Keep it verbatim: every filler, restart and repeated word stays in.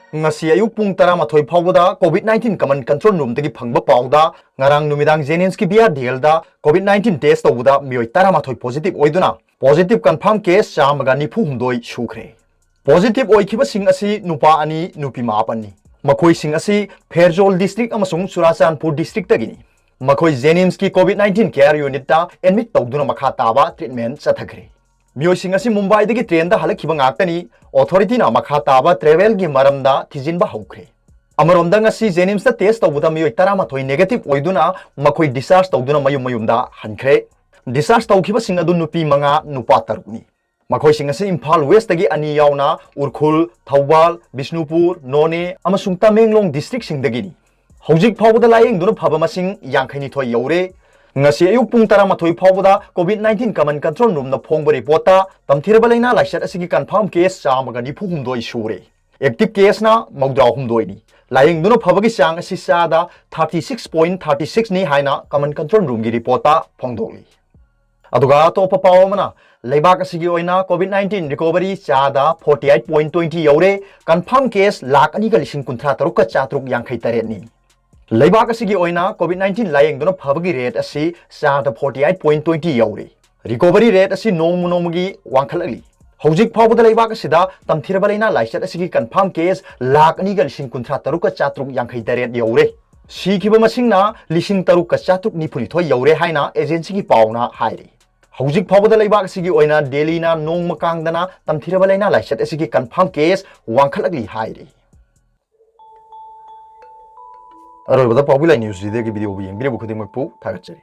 ꯉꯁꯤ ꯑꯌꯨꯛ ꯄꯨꯡ ꯇꯔꯥꯃꯥꯊꯣꯏ ꯐꯥꯎꯕꯗ COVID nineteen common control roomꯗꯒꯤ ꯐꯪꯕ ꯄꯥꯎꯗ, ꯉꯔꯥꯡ ꯅꯨꯃꯤꯗꯥꯡ JNIMSꯀꯤ BRDLꯗ COVID nineteen test ꯇꯧꯕꯗ ꯃꯤꯑꯣꯏ ꯇꯔꯥꯃꯥꯊꯣꯏ positive ꯑꯣꯏꯗꯨꯅ, positive confirm case ꯆꯥꯝꯃꯒ ꯅꯤꯐꯨ ꯍꯨꯝꯗꯣꯏ ꯁꯨꯈ꯭ꯔꯦ꯫ Positive ꯑꯣꯏꯈꯤꯕꯁꯤꯡ ꯑꯁꯤ ꯅꯨꯄꯥ ꯑꯅꯤ, ꯅꯨꯄꯤ ꯃꯥꯄꯟꯅꯤ꯫ ꯃꯈꯣꯏꯁꯤꯡ ꯑꯁꯤ ꯐꯦꯔꯖꯣꯜ district ꯑꯃꯁꯨꯡ ꯆꯨꯔꯥꯆꯥꯟꯄꯨꯔ districtꯇꯒꯤꯅꯤ꯫ ꯃꯈꯣꯏ JNIMSꯀꯤ COVID nineteen care unitꯇ admit ꯇꯧꯗꯨꯅ ꯃꯈꯥ ꯇꯥꯕ treatment ꯆꯠꯊꯈ꯭ꯔꯦ꯫ ꯃꯤꯑꯣꯏꯁꯤꯡ ꯑꯁꯤ ꯃꯨꯝꯕꯥꯏꯗꯒꯤ trainꯗ ꯍꯜꯂꯛꯈꯤꯕ ꯉꯥꯛꯇꯅꯤ꯫ Authorityꯅ ꯃꯈꯥ ꯇꯥꯕ travelꯒꯤ ꯃꯔꯝꯗ ꯊꯤꯖꯤꯟꯕ ꯍꯧꯈ꯭ꯔꯦ꯫ ꯑꯃꯔꯣꯝꯗ, ꯉꯁꯤ JNIMSꯇ test ꯇꯧꯕꯗ ꯃꯤꯑꯣꯏ ꯇꯔꯥꯃꯥꯊꯣꯏ negative ꯑꯣꯏꯗꯨꯅ ꯃꯈꯣꯏ discharge ꯇꯧꯗꯨꯅ ꯃꯌꯨꯝ ꯃꯌꯨꯝꯗ ꯍꯟꯈ꯭ꯔꯦ꯫ Discharge ꯇꯧꯈꯤꯕꯁꯤꯡ ꯑꯗꯨ ꯅꯨꯄꯤ ꯃꯉꯥ, ꯅꯨꯄꯥ ꯇꯔꯨꯛꯅꯤ꯫ ꯃꯈꯣꯏꯁꯤꯡ ꯑꯁꯤ ꯏꯝꯐꯥꯜ Westꯇꯒꯤ ꯑꯅꯤ ꯌꯥꯎꯅ ꯎꯈ꯭ꯔꯨꯜ, ꯊꯧꯕꯥꯜ, ꯕꯤꯁꯅꯨꯄꯨꯔ, ꯅꯣꯅꯦ ꯑꯃꯁꯨꯡ ꯇꯃꯦꯡꯂꯣꯡ districtꯁꯤꯡꯗꯒꯤꯅꯤ꯫ ꯍꯧꯖꯤꯛ ꯐꯥꯎꯕꯗ ꯂꯥꯌꯦꯡꯗꯨꯅ ꯐꯕ ꯃꯁꯤꯡ ꯌꯥꯡꯈꯩꯅꯤꯊꯣꯏ ꯌꯧꯔꯦ꯫ ꯉꯁꯤ ꯑꯌꯨꯛ ꯄꯨꯡ ꯇꯔꯥꯃꯥꯊꯣꯏ ꯐꯥꯎꯕꯗ COVID nineteen common control roomꯅ ꯐꯣꯡꯕ reportꯇ ꯇꯝꯊꯤꯔꯕ ꯂꯩꯅꯥ ꯂꯥꯏꯆꯠ ꯑꯁꯤꯒꯤ confirm case ꯆꯥꯝꯃꯒ ꯅꯤꯐꯨ ꯍꯨꯝꯗꯣꯏ ꯁꯨꯔꯦ꯫ Active caseꯅ ꯃꯧꯗ꯭ꯔꯥ ꯍꯨꯝꯗꯣꯏꯅꯤ꯫ ꯂꯥꯌꯦꯡꯗꯨꯅ ꯐꯕꯒꯤ ꯆꯥꯡ ꯑꯁꯤ ꯆꯥꯗ thirty six point thirty sixꯅꯤ ꯍꯥꯏꯅ common control roomꯒꯤ reportꯇ ꯐꯣꯡꯗꯣꯛꯂꯤ꯫ ꯑꯗꯨꯒ ꯑꯇꯣꯞꯄ ꯄꯥꯎ ꯑꯃꯅ, ꯂꯩꯕꯥꯛ ꯑꯁꯤꯒꯤ ꯑꯣꯏꯅ COVID nineteen recovery ꯆꯥꯗ forty eight point twenty ꯌꯧꯔꯦ꯫ Confirm case ꯂꯥꯈ ꯑꯅꯤꯒ ꯂꯤꯁꯤꯡ ꯀꯨꯟꯊ꯭ꯔꯥ ꯇꯔꯨꯛꯀ ꯆꯥꯇ꯭ꯔꯨꯛ ꯌꯥꯡꯈꯩ ꯇꯔꯦꯠꯅꯤ꯫ ꯂꯩꯕꯥꯛ ꯑꯁꯤꯒꯤ ꯑꯣꯏꯅ COVID nineteen ꯂꯥꯌꯦꯡꯗꯨꯅ ꯐꯕꯒꯤ rate ꯑꯁꯤ ꯆꯥꯗ forty eight point twenty ꯌꯧꯔꯦ꯫ Recovery rate ꯑꯁꯤ ꯅꯣꯡꯃ ꯅꯣꯡꯃꯒꯤ ꯋꯥꯡꯈꯠꯂꯛꯂꯤ꯫ ꯍꯧꯖꯤꯛ ꯐꯥꯎꯕꯗ ꯂꯩꯕꯥꯛ ꯑꯁꯤꯗ ꯇꯝꯊꯤꯔꯕ ꯂꯩꯅꯥ ꯂꯥꯏꯆꯠ ꯑꯁꯤꯒꯤ confirm case ꯂꯥꯈ ꯑꯅꯤꯒ ꯂꯤꯁꯤꯡ ꯀꯨꯟꯊ꯭ꯔꯥ ꯇꯔꯨꯛꯀ ꯆꯥꯇ꯭ꯔꯨꯛ ꯌꯥꯡꯈꯩ ꯇꯔꯦꯠ ꯌꯧꯔꯦ꯫ ꯁꯤꯈꯤꯕ ꯃꯁꯤꯡꯅ ꯂꯤꯁꯤꯡ ꯇꯔꯨꯛꯀ ꯆꯥꯇ꯭ꯔꯨꯛ ꯅꯤꯐꯨ ꯅꯤꯊꯣꯏ ꯌꯧꯔꯦ ꯍꯥꯏꯅ agencyꯒꯤ ꯄꯥꯎꯅ ꯍꯥꯏꯔꯤ꯫ ꯍꯧꯖꯤꯛ ꯐꯥꯎꯕꯗ ꯂꯩꯕꯥꯛ ꯑꯁꯤꯒꯤ ꯑꯣꯏꯅ ꯗꯦꯜꯂꯤꯅ ꯅꯣꯡꯃ ꯀꯥꯡꯗꯅ ꯇꯝꯊꯤꯔꯕ ꯂꯩꯅꯥ ꯂꯥꯏꯆꯠ ꯑꯁꯤꯒꯤ confirm case ꯋꯥꯡꯈꯠꯂꯛꯂꯤ ꯍꯥꯏꯔꯤ꯫ ꯑꯔꯣꯏꯕꯗ ꯄꯥꯎꯕꯤ ꯂꯥꯏ ꯅ꯭ꯌꯨꯁ ꯁꯤꯗꯒꯤ ꯚꯤꯗꯤꯑꯣꯕꯨ ꯌꯦꯡꯕꯤꯔꯤꯕ ꯈꯨꯗꯤꯡꯃꯛꯄꯨ ꯊꯥꯒꯠꯆꯔꯤ꯫